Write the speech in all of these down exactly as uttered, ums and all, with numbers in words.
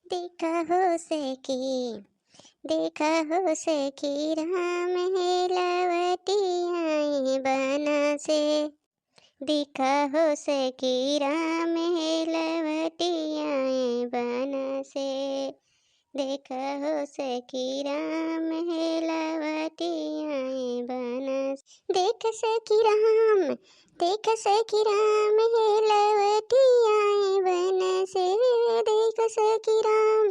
देखा हो सखी, देखा हो सखी, राम हे लवटी आए बन से। देखा हो सखी, राम हे लवटी आए बन से। देखा हो सखी, राम हे लवटी आए बन से। देख सखी राम, देख सखी राम हे लवटी आए बन से। देख सखी राम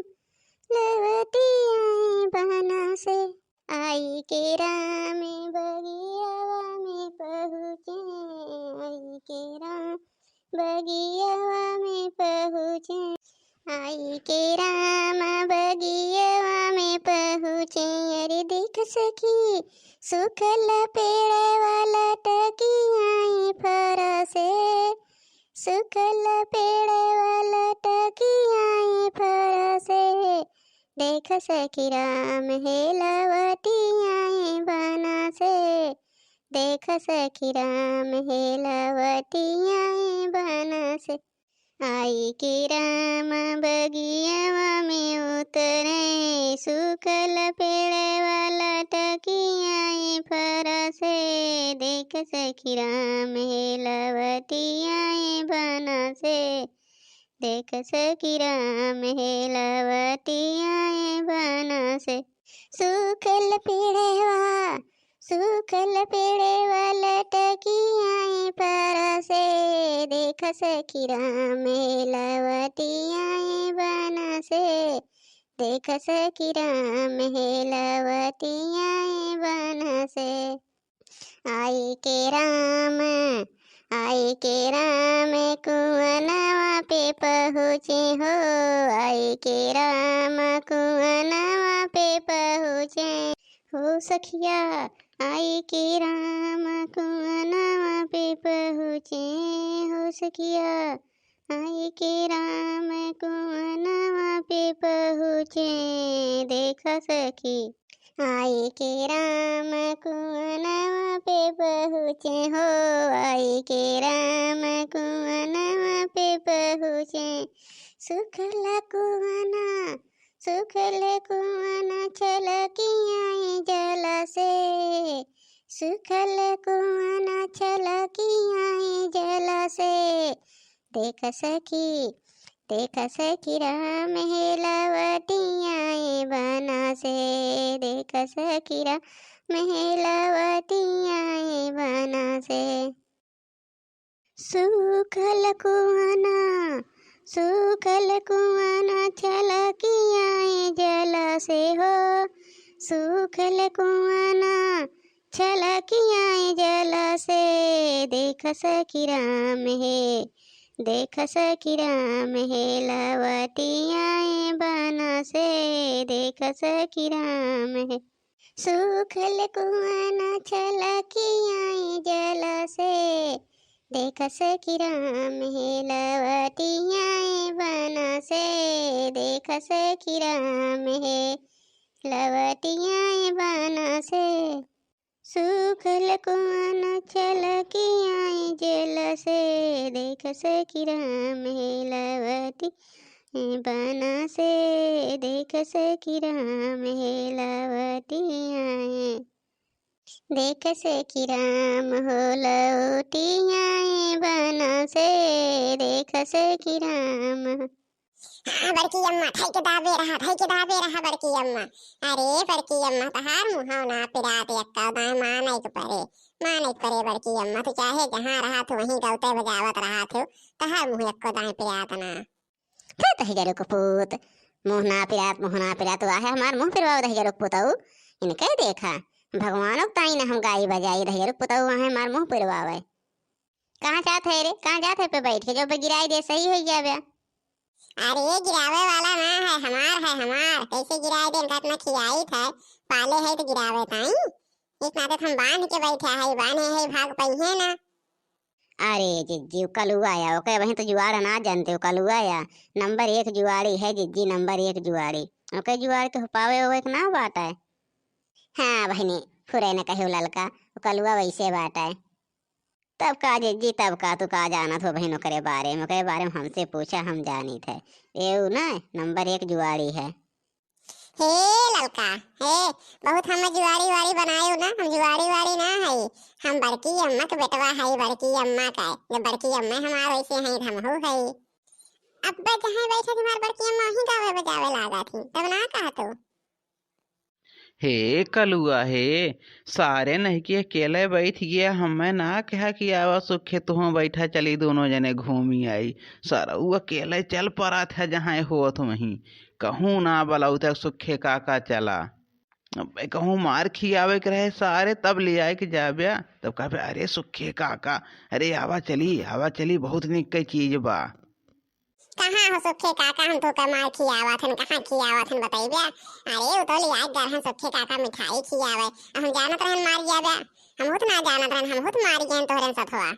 लवटी आए बन से। आई के राम बगियावा में पहुँचे, आई के राम बगियावा में पहुँचे, आई के राम बगियावा में पहुँचे। अरे देख सखी, सूखल पेड़वा लटकी आए फर से, सूखल पेड़वा लटकी आए फर से। देख सखी राम हे लवटी आए बन से, देख सखी राम हे लवटी आए बन से। आई के राम बगियावा में उतरे, सूखल पेड़वा लटकी आए फर से। देख सखी राम हे लवटी आए बन से, देख सखी राम हे लवटी आए बन से। सूखल पेड़वा, सूखल पेड़वा लटकी आए फर से। देख सखी राम हे लवटी आए बन से, देख सखी राम हे लवटी आए बन से। आई के राम, आई के राम कुआनवा पे पहुँचे हो, आई के राम कुआनवा पे पहुँचे हो सखिया। आई के राम कुआनवा पे पहुँचे हो सखिया, आई के राम कुआनवा पे पहुँचे। देख सखी, आई के राम कुआनवा पे पहुँचे हो, आई के राम कुआनवा पे पहुँचे। सूखल कुआना, सूखल कुआना छलकी आए जल से, सूखल कुआना छलकी आए जल से। देख सखी, देख सखी राम हे लवटी आए बन से, देख सखी राम हे लवटी आए बन से। सूखल कुआना, सूखल कुआना छलकी आए जल से हो, सूखल कुआना छलकी आए जल से। देख सखी राम हे, देख सखी राम हे लवटी आए बन से, देख सखी राम हे। सूखल कुआना छलकी आए जल से, देख सखी राम हे लवटी आए बन से, देख सखी राम हे लवटी आए बन से। सूखल कुआना छलकी आए जल से, देख सखी राम हे लवटी बन से, देख सखी राम हे लवटी आए, देख सखी राम हो लौटी आए बन से, देख सखी राम। हाँ, बड़की अम्मा, धई के दाबे रहा, धई के दाबे रहा, बड़की अम्मा। अरे, बड़की अम्मा, तहार मुँह ना पिरात एक्का दाएँ माने के परे, माने के परे, बड़की अम्मा। तू चाहे जहाँ रहत हो, वहीं गलते बजावत रहत हो, तहार मुँह एक्को दाएँ पिरात ना। थे दहिजरू के पूत, मुँह ना पिरात, मुँह ना पिरात, तू आहे हमार मुँह पिरवाओ दहिजरू के पूतऊ। इनके देखा, भगवानों के ताई ना हम गाई बजाई, दहिजरू के पूतऊ आहे हमार मुँह पिरवावे। कहाँ जात है रे? कहाँ जात है पे बैठ के? जो पे गिराई दे, सही हो जावे। अरे, गिरावे वाला ना है, हमार है, हमार। कैसे गिराई दे? इनका इतना खियाई था, पाले है तो गिरावे ताई। इस नाते तो हम बांध के बैठा है, बांधे है, भाग पइहे ना। अरे जिज्जी, उ कलुआ या, ओके वहीं तो जुआड़ ना जानते, उ कलुआ या, नंबर एक जुआड़ी है जिज्जी, नंबर एक जुआड़ी। ओके जुआड़ के हुपावे हुए के ना बाटा है। हाँ बहिनी, फुरे न कहे उ ललका, उ कलुआ वैसे बाटा है। तब का जिज्जी, तब का, तू का जानत हो बहिन ओकरे बारे में? ओकरे बारे में हमसे पूछा, हम जानित है। ए उ ना नंबर एक जुआड़ी है। हे ललका, हे, बहुत हम जुआड़ी वाड़ी बनायो ना, हम जुआड़ी वाड़ी ना हई, हम बड़की अम्मा के बेटवा हई, बड़की अम्मा का। जब बड़की अम्मा हमार वैसे हई, त हमहू हई। अब्बे जहाँ बैठे थी हमार बड़की अम्मा, वहीं गावे बजावे लागा थी, तब ना कहतो। हे कलुआ हे, सारे नहीं कि अकेले बैठ गया, हमें ना कहा कि आवा सुखे तुहूँ बैठा, चली दोनों जने घूमी आई। सारा उ अकेले चल पड़ा था जहाँ होत वहीं, कहूँ ना बलाऊ तक सुखे काका चला। अब कहूँ मार खियावे के रहे सारे, तब ले आए के जाब्या, तब कहबे, "अरे सुखे काका, अरे आवा चली, आवा चली, बहुत निक के चीज बा।" कहाँ हो सुखे काका, हम तोके मार खियावत हन, कहाँ खियावत हन, बतइबे? अरे, उ तो लियाए गए रहन सुखे काका मिठाई खियावे, हम जानत रहन मार जाबे, हम हुत ना जानत रहन, हम हुत मार गए तोहरे सथवा।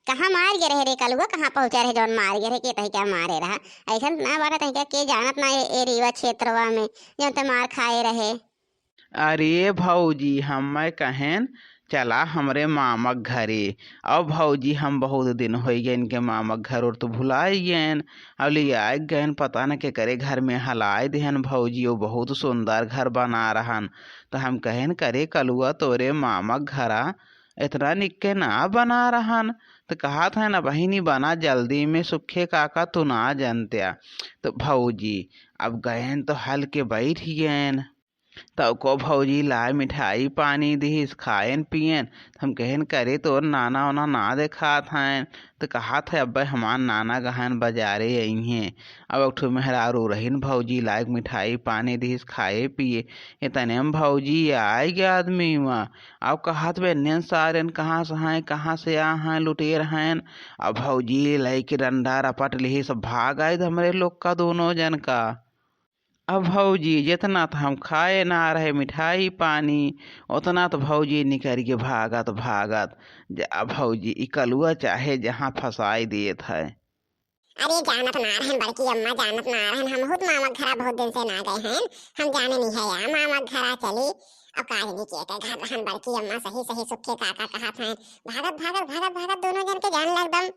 कहाँ मार गए रहे रे कलुआ, कहाँ पहुँचा रहे जौन मार गए रहे, के तही क्या मारे रहा? ऐसन ना बात है क्या, के जानत ना ए, ए रीवा क्षेत्रवा में जौन ते मार खाए रहे। अरे भौजी, हम्मे कहेन, "चला हमरे मामा के घरे।" अब भौजी, हम बहुत दिन होइ गए इनके मामा के घर और तो भुलाई गएन। अब लियाए गएन, पता न के करे घर में हलाए देहन भौजी, वो बहुत सुंदर घर बना रहन। तो हम कहेन, "करे कलुआ, तोरे मामा के घरा इतना निक्के ना बना रहन।" तो कहत है ना, "बहिनी बना जल्दी में, सुखे काका तू ना जनत्या।" तो भौजी, अब गएन तो हल के बैठ गएन। तब को भौजी लाए मिठाई पानी दिहिस, खाएन पिएन। त हम कहेन, "करे तोर नाना ओना ना देखात हैं।" त कहत है, "अब्बे हमार नाना गहन बजारे अइहें।" अब एक ठो मेहरारू रहिन, भौजी लाए मिठाई पानी दिहिस, खाए पिए। इतने में भौजी आए गे आदमी हुआ। अब कहत बे, "एन्नेन सारेन कहाँ से हैं, कहाँ से आ हैं, लुटेर हैं?" अब भौजी लइके डंडा रपट लिहिस, सब भाग आए हमरे लोग का दोनों जन का। अब भौजी, जितना त हम खाए ना रहे मिठाई पानी, उतना त भौजी निकरि के भागत भागत जा भौजी, ई कलुआ चाहे जहाँ फँसाई देत है। अरे जानत ना रहन बड़की अम्मा, जानत ना रहन, हम हुत मामा के घरा बहुत दिन से ना गए हैं, हम जाने नहीं है यार मामा के घरा चली। अब का जानी के के घर रहन बड़की अम्मा, सही सही सुखे काका कहत हैं, भागत भागत भागत भागत दोनों जन के जान लगदम।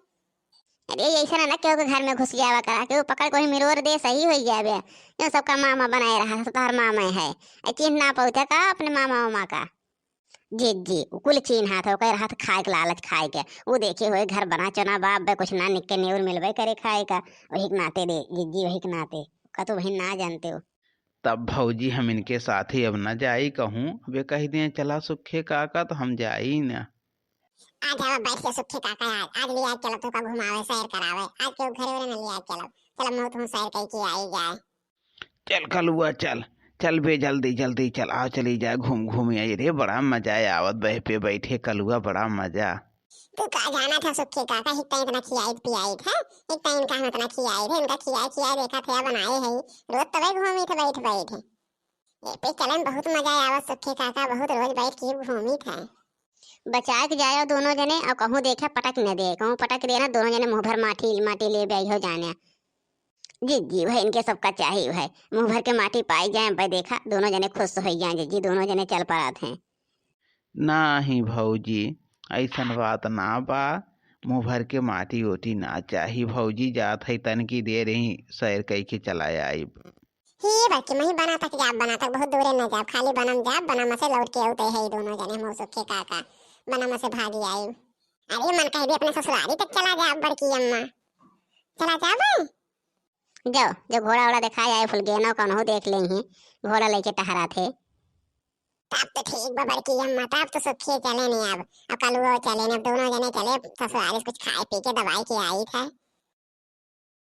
अरे, ऐसा ना, ना केहू के घर में घुस जावा करा, केहू पकड़ कोई मिरोर दे, सही होई जाबे। क्यों सबका मामा बनाए रहा, सब तोहर मामा है। ए, चिन्ह ना पहुँचा का अपने मामा उमा का? जिज्जी, उ कुल चिन्हात है, ओकर हाथ खाए के लालच खाए के। उ देखे हुए घर बना चुना बाप बे, कुछ ना निक के नेउर मिलबे करे खाए का। वही के नाते दे, जिज्जी, वही के नाते। का तू बहिन ना जानते हो? तब भौजी हम इनके साथ ही अब न जाई कहूँ, अब ये कह दिए चला सुखे काका तो हम जाई न। आज आवा बैठ के सुखे काका, आज, आज लिया चलब तोका घुमावे, सैर करावे। आज केहू घरे उरे न लिया चलब। चल, हम तू सैर कई के आई जाए। चल कलुआ, चल, चल बे, जल्दी, जल्दी चल, आओ चली जाए, घूम घूम आई रे, बड़ा मजा आवत बे पे बैठे कलुआ, बड़ा मजा। तू का जानत है सुखे काका, हित इतना खियाइत पियाइत है, हित इनका हम इतना खियाइत है, इनका खियाए खियाए देखा थे बनाए है, रोज तबे घूमी थे बैठ बैठ। ए पे चलन बहुत मजा आवत सुखे काका, बहुत रोज बैठ के घूमी थे। बचाए के जायो दोनों जने, और कहूँ देखे पटक न दे, कहूँ पटक दे ना, दोनों जने मुँह भर माटी, माटी ले बे हो जाने। जिज्जी भाई, इनके सबका चाही भाई, मुँह भर के माटी पाई जाए भाई, देखा दोनों जने खुश हो जाए जिज्जी, दोनों जने चल पड़त हैं। नाही भौजी, ऐसन बात ना बा, मुँह भर के माटी ओटी ना चाही भौजी, जात है तनकी देर ही सैर कई के चला आइब। ही बच्चे, मही बना तक जाब, बना तक बहुत दूरे न जाब, खाली बनम जाब, बना में से लौट के आउते है दोनों जने, हम सुखे काका, बना में से भागी आइब। अरे मन कहे भी अपने ससुरारी तक चला जाब बड़की अम्मा, चला जाब। जाओ, जो घोड़ा ओड़ा देखा जाए, फुलगेना कौन हो देख लेंगे, घोड़ा लेके टहरा थे। तब तो ठीक बा बड़की अम्मा, तब तो सुखिए चले ने अब, अब कलुओ चले ने, अब दोनों जने चले ससुरारी से कुछ खाए पी के दवाई के आई थे।